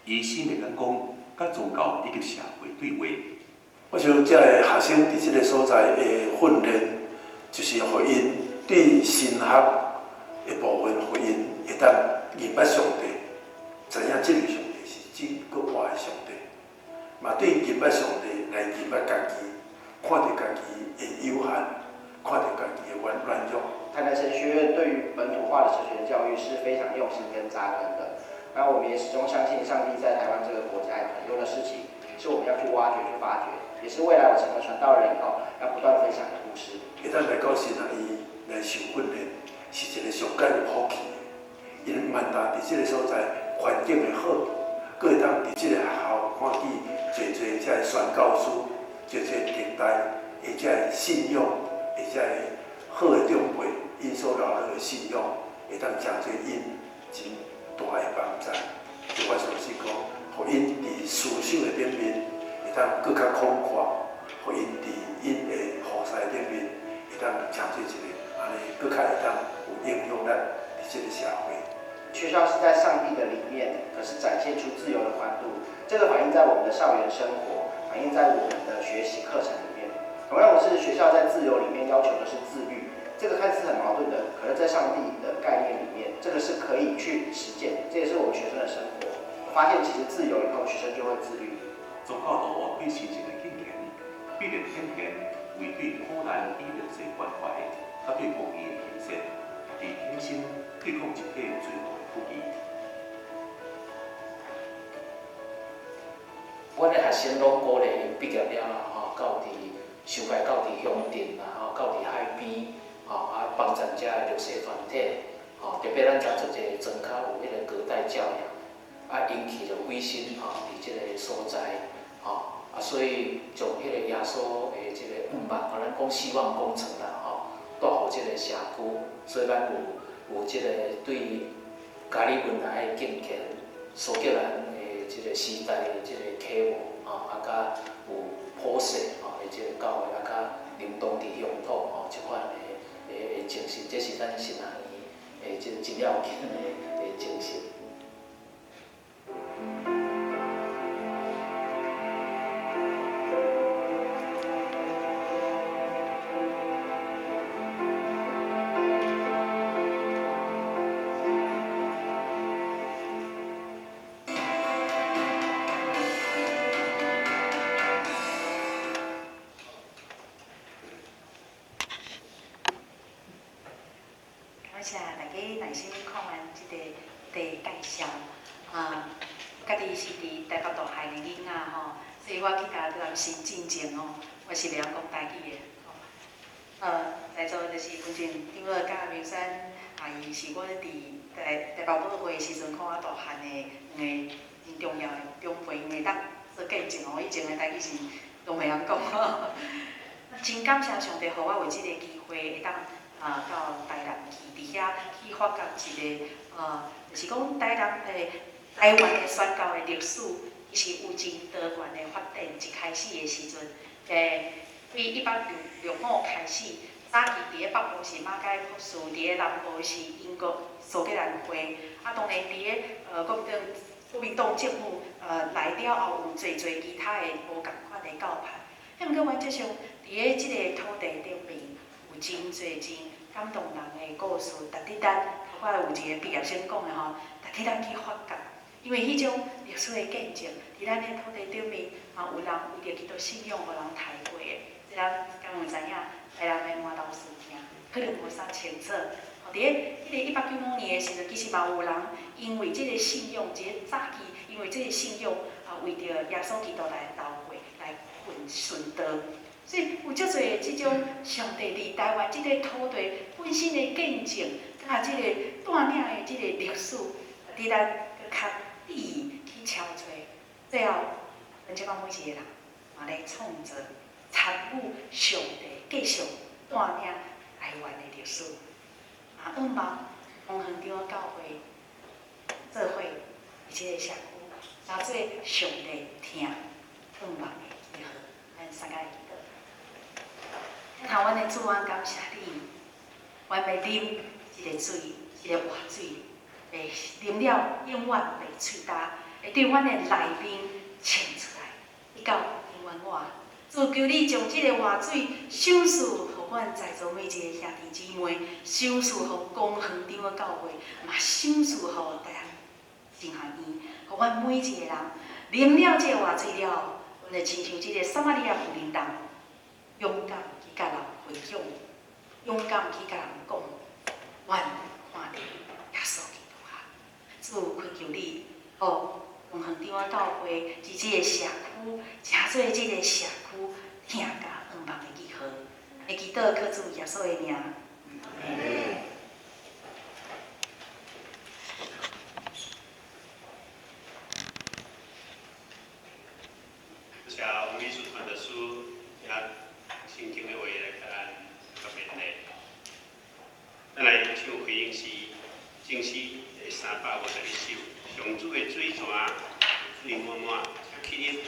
以新的眼光，佮宗教以及社會對話。我想，這个學生佇這个所在的訓練，就是予𪜶對神學的部分，予𪜶會當認捌上帝，知影這个上帝是這閣活的上帝，嘛對認捌上帝來認捌家己，看著家己的有限，看著家己的軟弱。台南神學院對於本土化的神學教育是非常用心跟扎根的。那我們也始終相信，上帝在台灣這個國家有很多的事情，是我們要去挖掘、去發掘，也是未來我成為傳道人以後要不斷分享的故事。會當來到神學院來受訓練，是一個上蓋有福氣的。𪜶毋但佇這个所在環境會好，閣會當佇這个學校看見濟濟這个宣教師、濟濟近代的這个信仰的這个好的長輩，𪜶所留落的信仰，會當誠濟𪜶真大的幫助。就我相信講，予𪜶佇思想的頂面會當閣較廣闊，予𪜶佇𪜶的服事頂面會當誠濟一个按呢，閣較會當有影響力佇這个社會。學校是在上帝的裡面，可是展現出自由的寬度。這個反映在我們的校園生活，反映在我們的學習課程裡面。同樣的是，學校在自由裡面要求的是自律，這個看似很矛盾的，可是在上帝的概念裡面，這個是可以去實踐的。這也是我們學生的生活。我發現其實自由以後，學生就會自律。宗教徒對神聖的敬虔，必然顯現為對苦難與弱勢關懷，佮對公義的行善，佇挺身對抗一切罪惡的武器。阮的學生攏鼓勵𪜶畢業了後，吼，到佇修改到佇鄉鎮啦，吼，到佇海邊，吼，啊，幫助遮的弱勢團體，吼，特別咱遮足濟莊跤有彼個隔代教養，啊，引起著委身吼，佇這个所在，吼，啊，所以將彼個耶穌的這個向望，咱講希望工程啦，吼，帶予這个社區，所以咱有這個對加里文來的敬虔，蘇格蘭的這個時代的這個啟蒙，吼，啊，佮有普世吼的這個教會，啊，佮流動佇鄉土吼，這款的精神，這是咱神學院的這個真要緊的精神。感謝大家耐心看完這个的介紹。啊，家己是佇台北大漢的囡仔吼，所以我去台南新進前哦，我是袂曉講台語的。在座就是文靜長老佮明山阿姨，是我佇台北母會時陣看我大漢的兩个真重要的長輩，𪜶會當做見證哦。以前的台語是攏袂曉講。真感謝上帝，予我有這个機會會當啊到台南去，佇遐去發覺一个就是講台南的台灣的宣教的歷史，其實有真多元的發展。一開始的時陣，对1865開始，早期佇咧北部是馬偕博士，佇咧南部是英國蘇格蘭會。啊，當然佇咧國民黨政府來了後，有濟濟其他的無仝款的教派。啊，毋過原則上，佇咧這個土地頂面，有真濟真感動人的故事，值得咱，包括有一個畢業生講的吼，值得咱去發覺。因為彼種歷史的見證，佇咱的土地頂面，嘛有人為著基督信仰，予人刣過的。這咱敢有知影？台南的麻豆事件，可能無啥清楚。佇咧彼個1895年的時陣，其實嘛有人因為這個信仰，一個早期因為這個信仰啊，為著耶穌基督來流血來殉道。所以有足濟這種上帝佇台灣這個土地本身的見證，佮這個帶領的這個歷史，佇咱閣較注意去敲揣。最後，咱這擺每一個人嘛來創造、參與上帝繼續帶領台灣的歷史。啊，向望黃園長教會做伙佇這個社區，當做上帝聽向望的記號，咱三个祈禱。天父阮的主，阮感謝你，阮欲啉這個水，這個活水，會啉了永遠袂喙焦，會對阮的內面清出來，直到永遠活。主求你將這個活水賞賜予阮在座每一個兄弟姊妹，賞賜予公園長的教會，嘛賞賜予台南神學院，予阮每一個人啉了這個活水了，阮就親像這個撒瑪利亞婦人同，勇敢去佮人分享，勇敢去佮人講，阮看著耶穌基督啊！主懇求你，予黃園長的教會佇這個社區，成做這個社區疼佮向望的記號。會祈禱靠主耶穌的名。謝謝王美術傳的書，也聖經的話來共咱做勉勵。咱來唱回應詩，正詩第351首，上主的水泉，水滿滿，請起立。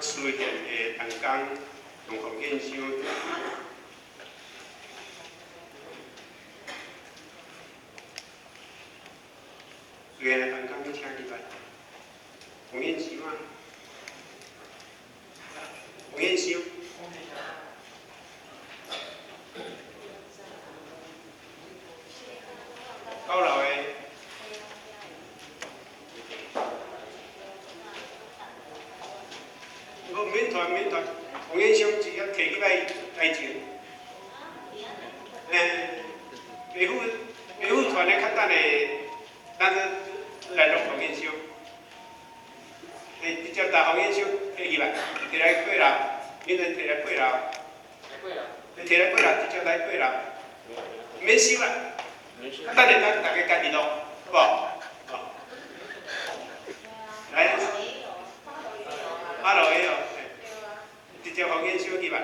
思贤的同工杨洪建伤。思贤的同工，请入来。洪建伤啊，獻箱。九樓的。無免傳免傳，奉獻箱直接提起來台前。維護團的較等下，咱來錄奉獻箱。直接拿奉獻箱提起來，提來過樓，免人提來過樓。提來過樓，直接來過樓，免收啦。較等下咱大家家己錄，好無？哦，來，八樓的哦，直接奉獻箱去吧。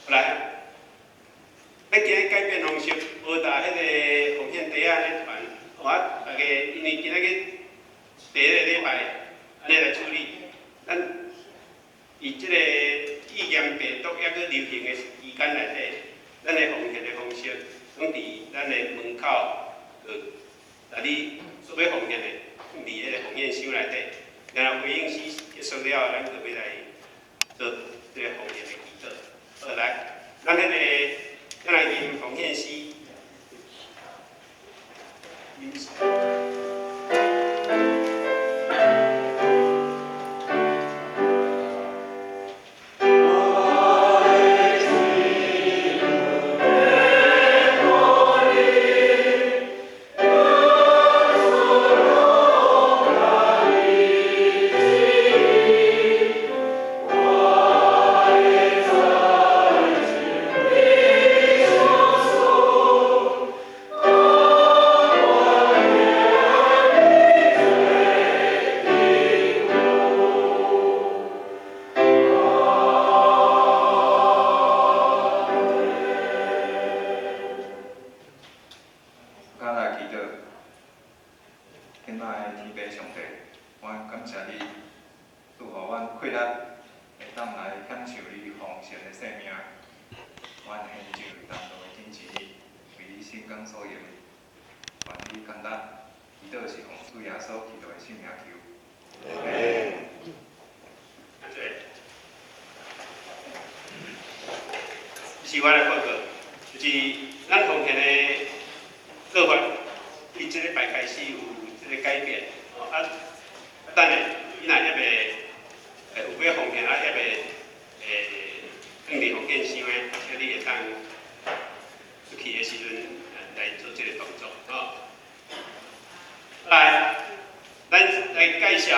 來，欲今日改變方式，無踏彼个奉獻袋仔咧傳，我大家因為今仔日第一個禮拜，按呢來處理，咱佇這個肺炎病毒猶閣流行的期間內底，咱的奉獻的方式，攏佇咱的門口，若你所欲奉獻的，佇彼个奉獻箱內底，然後回應詩結束了後，咱閣欲來做這个奉獻的祈禱。好，來，咱彼個咱來吟奉獻詩。是我來報告，就是咱奉獻的做法，對這禮拜開始有這個改變。等下你若猶未有欲奉獻啊，猶未放佇奉獻箱的，請你會當出去的時陣來做這個動作。吼，來，咱來介紹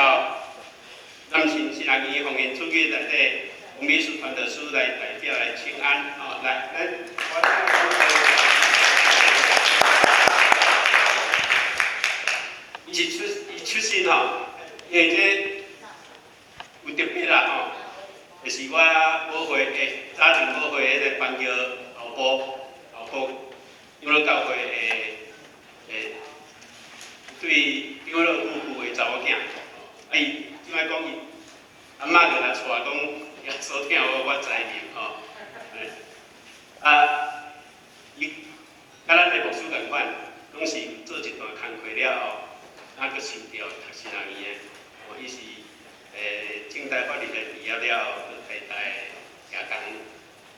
南神神學院奉獻主日內底。秘書傳道師來代表來請安，哦，來，咱伊是出伊出身吼，因為這有特別啦吼，就是我母會早前母會彼個板橋後埔長老教會的對長老夫婦的查某囝，啊伊怎仔講伊阿嬤就來帶講。耶穌疼我，我知入吼。啊，伊佮咱的牧師仝款，攏是做一段工課了後，啊，閣受調讀神學院的。哦，伊是政大法律系畢業了後，閣台大夜工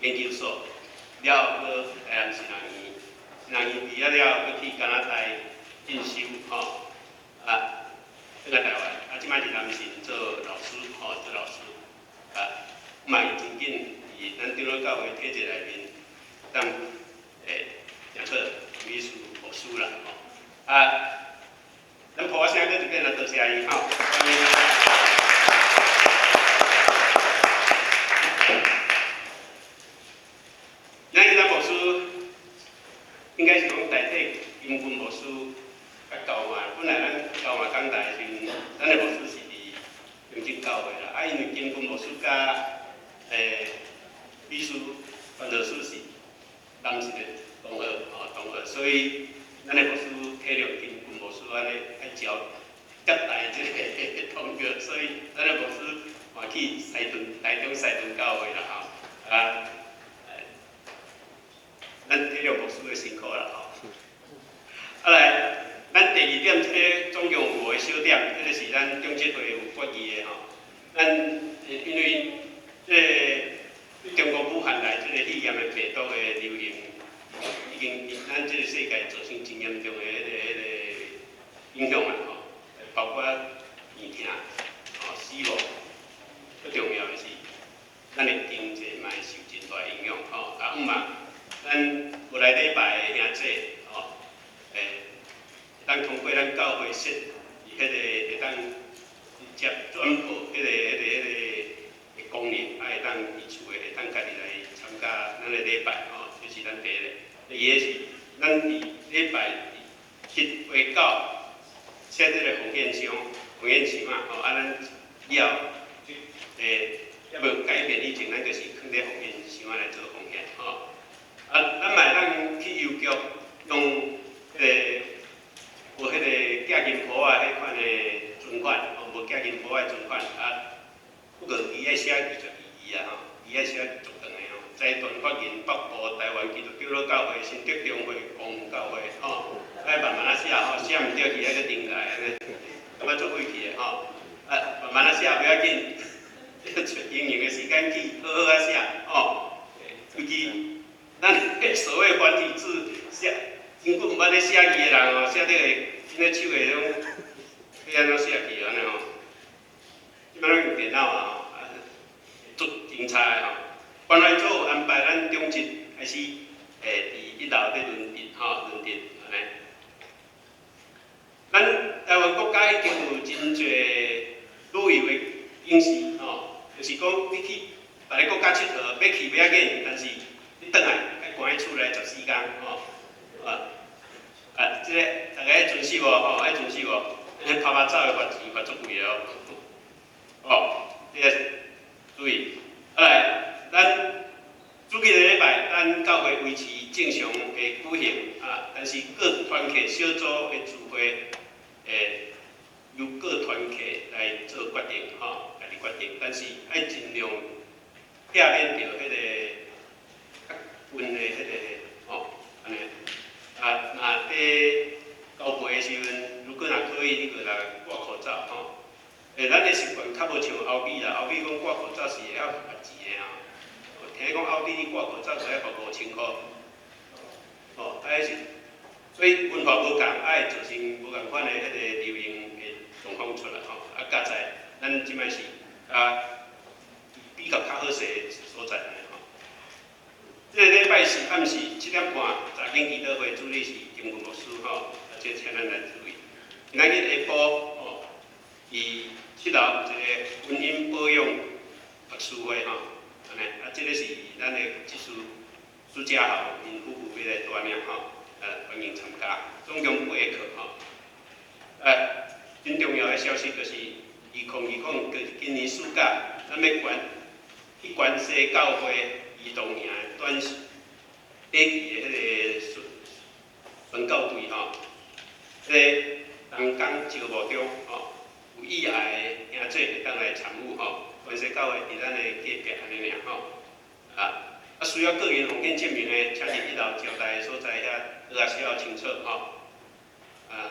研究所，了後閣台南神學院，神學院畢業了後，閣去加拿大進修吼。啊，轉來台灣，啊，這擺佇南神做老師吼，做老師啊。嘛，伊真緊佇咱長老教會體制內面，當當做秘書牧師啦吼。啊，咱破聲閣一遍來多謝伊吼。咱彼個牧師應該是講代替金君牧師較交換。本來咱交換講台的時陣，咱的牧師是佇平鎮教會啦。啊，因為金君牧師佮秘書傳道師是南神的同學，吼同學，所以咱的牧師體諒金君牧師按呢愛招接待這个同學，所以咱的牧師嘛去西屯台中西屯教會啦吼，啊，咱體諒牧師的辛苦啦吼。啊來，咱第二點，這个總共有五個小點，這个是咱中執會有決議的吼。咱因為這個中國武漢來這個肺炎的病毒的流行，已經佇咱這個世界造成真嚴重的彼個影響啊！吼，包括病痛、吼死亡，最重要的是，咱的經濟嘛會受真大影響吼。啊，毋嘛，咱無來禮拜的兄弟吼，會當通過咱教會設彼個會當直接轉播彼個功能，啊，會當佇厝的會當家己來參加咱的禮拜吼，這是咱第一個。第二個是，咱佇禮拜七八九設這個奉獻箱、奉獻箱啊，吼，啊，咱以後猶無改變以前，咱就是囥佇奉獻箱來做奉獻吼。啊，咱嘛會當去郵局用彼個無彼個寄銀簿仔彼款的存款，吼，無寄銀簿仔存款啊。不過伊愛寫22字啊吼，伊愛寫足長的吼。財團法人北部台灣基督長老教會新竹中會公教會吼，愛慢慢仔寫吼，寫毋對去愛閣重來按呢，感覺足費氣的吼。啊，慢慢仔寫袂要緊，用閒的時間去好好仔寫吼。尤其咱所謂繁體字寫，真久毋捌咧寫字的人吼，寫得會，真個手會攏欲按怎寫去按呢吼。這擺攏用電腦啊吼，啊，足精彩的吼。關懷組有安排咱中職開始，佇一樓咧輪值吼，輪值按呢。咱台灣國家已經有真濟旅遊的景點吼，就是講你去別个國家𨑨迌，欲去袂要緊，但是你轉來愛關佇厝內14工吼，啊啊，這個大家愛遵守無吼？愛遵守無？彼拍拍走會罰錢，罰足貴的哦。哦，這個注意，啊來，咱主日的禮拜，咱教會維持正常的舉行啊，但是各團契小組的聚會，由各團契來做決定，吼，家己決定，但是愛盡量避免著彼個較近的彼個，吼，按呢，啊，若佇交陪的時陣，如果若可以，你就來掛口罩，吼。咱的習慣較無像歐美啦，歐美講掛口罩是會曉罰錢的吼。聽講歐美你掛口罩就愛罰5000箍，吼，啊，彼是，所以文化無仝，愛造成無仝款的彼個流行的狀況出來吼。啊，佳哉咱這擺是啊比較較好勢的所在吼。這個禮拜四暗時7點半，查經祈禱會主禮是金文牧師吼，啊，這請咱來注意。今仔日下晡吼，佇七樓有一個婚姻保養讀書會吼，按呢，啊，這個是咱的執事蘇家豪𪜶夫婦欲來帶領吼，歡迎參加，總共八課吼。真重要的消息就是2020，就是今年暑假，咱欲關去關西教會兒童營的短短期的彼個宣宣教隊吼，這個人工招募中吼，有意愛的兄弟會當來參與吼。關西教會佇咱的隔壁按呢爾吼，啊啊需要個人奉獻證明的，請佇一樓招待的所在遐，閣較寫清楚吼。啊，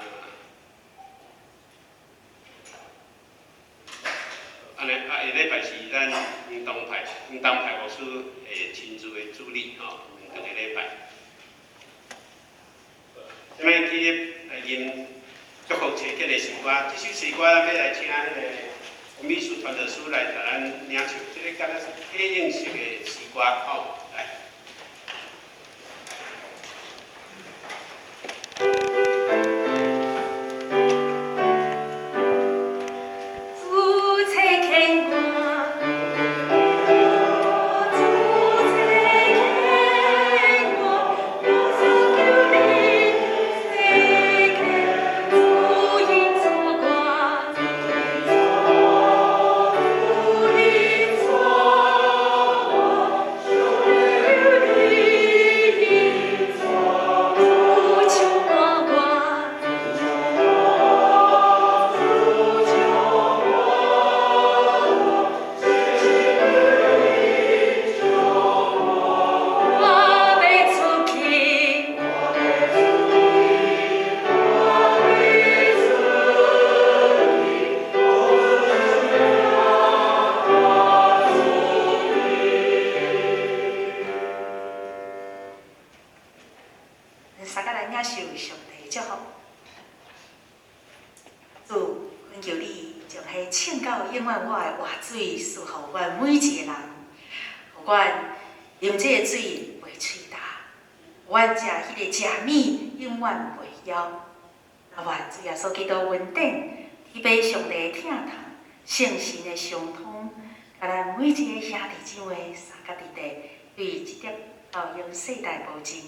按呢啊，下禮拜是咱黃東派黃東派牧師會親自的主禮吼，兩個禮拜。這擺去來吟祝福齊結的詩歌，這首詩歌咱欲來請彼個秘書傳道師來共咱領唱，這個敢若是體應式的詩歌吼，來。主差遣我，主差遣我，我所求的世界，主因主我，主因主我，水賜予阮每一个人，予阮飲這个水袂喙焦，予阮食彼个食物永遠袂枵。啊，願主耶穌基督恩典，天父上帝疼痛，聖神的相通，共咱每一个兄弟姊妹三甲弟弟，對一直到永世代無盡。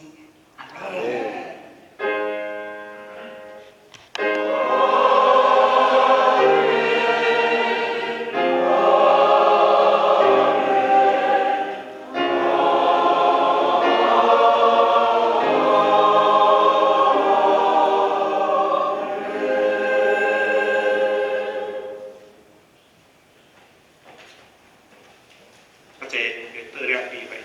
阿們。啊，這個倒了禮拜。